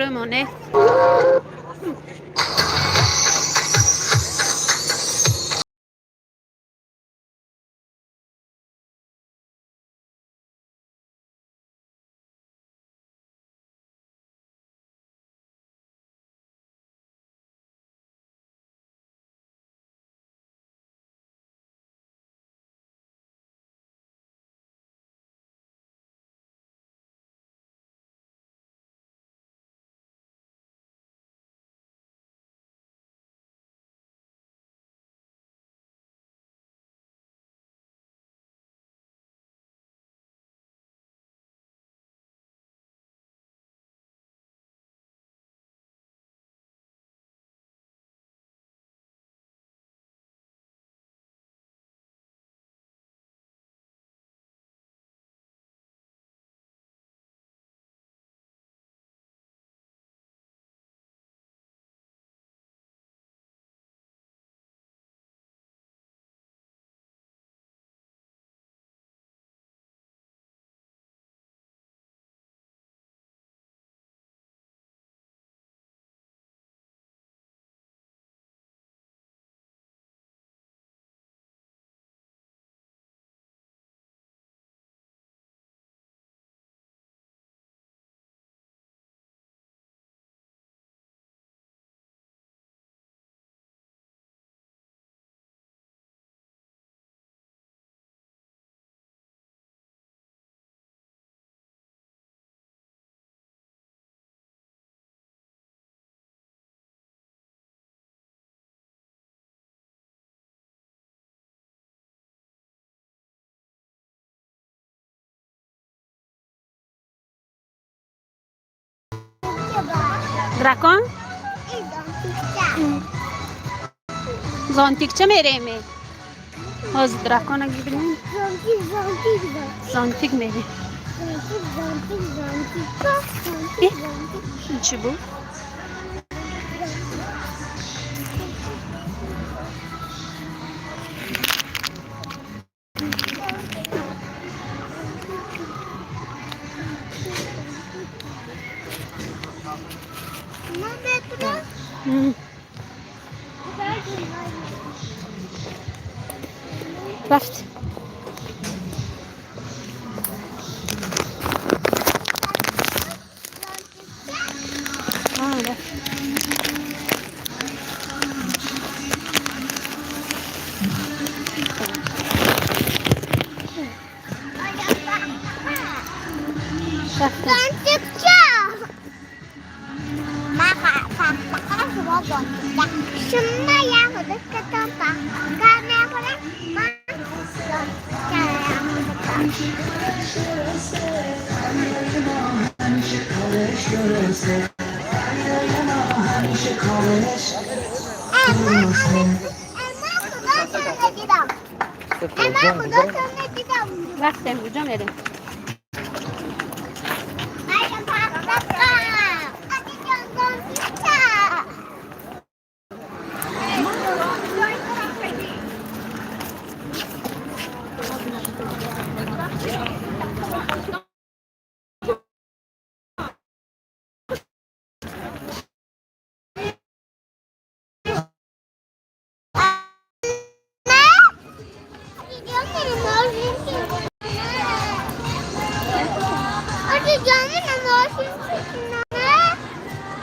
Хушрӯмоне. Дракон? Зонтикча мерем. Ҳозир дракона бибинем. Зонтик, зонтик, Зонтик мерем. Зонтик, зонтик, зонтик, зонтик, зонтик. Ин чӣ буд? Метро. Рафт. Рафт. Рафтем. Зонтикча. Шумо я худо па. Камера ма. Рафтем, куҷо мерем?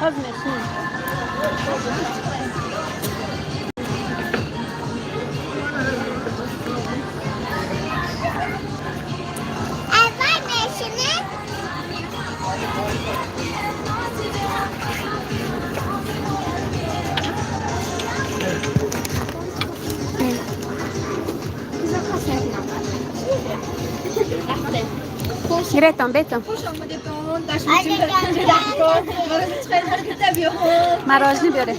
Ҳозир мешинем. Гиретон, бетон. Мороженое биёре.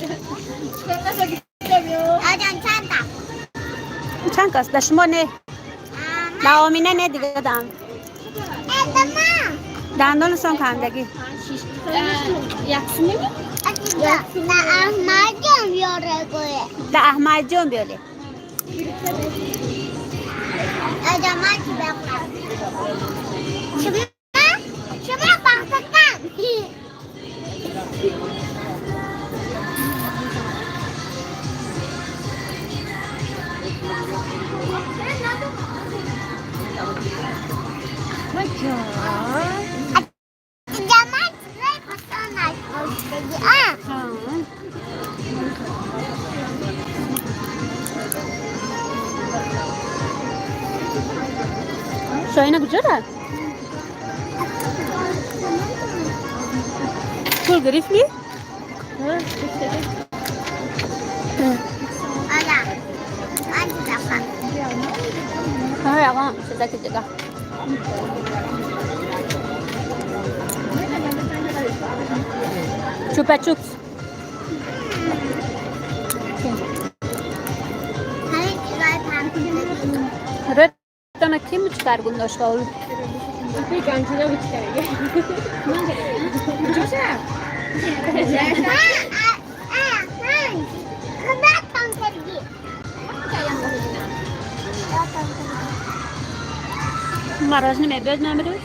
Чанд кас? Да шумо не. Да Омина не, дига дам. Дандонашон кандагӣ. Да Аҳмадҷон биёре. Шоина куҷора? Пул гирифтӣ? Ягон чизаки дига. Чупа-чупс. Рӯтона ки мучкаргун дошт? Мороженое мебиёд намрӯз?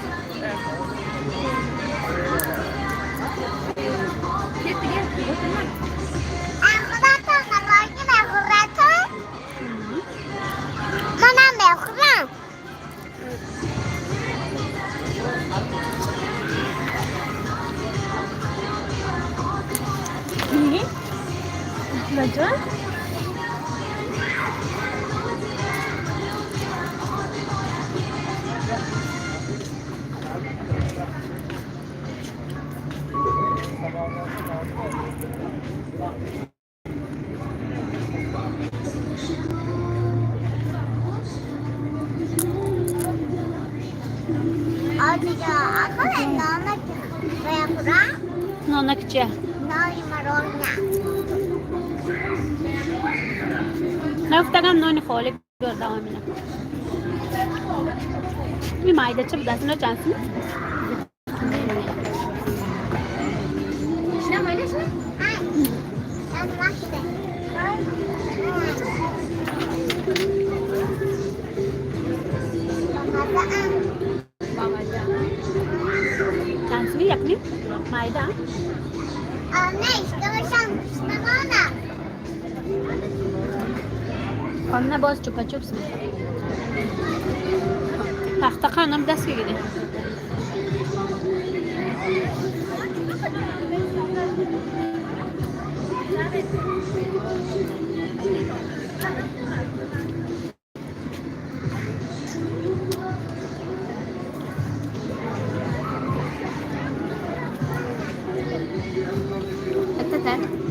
Нонаки чия? Нафтагам нони холӣ гирда омина. Ми майдача будаст, ино чанд сум? Чанд суми якним майда? Омина боз чупа-чупс мехӯрем. Пахтақанам даст гирӣ. Это так.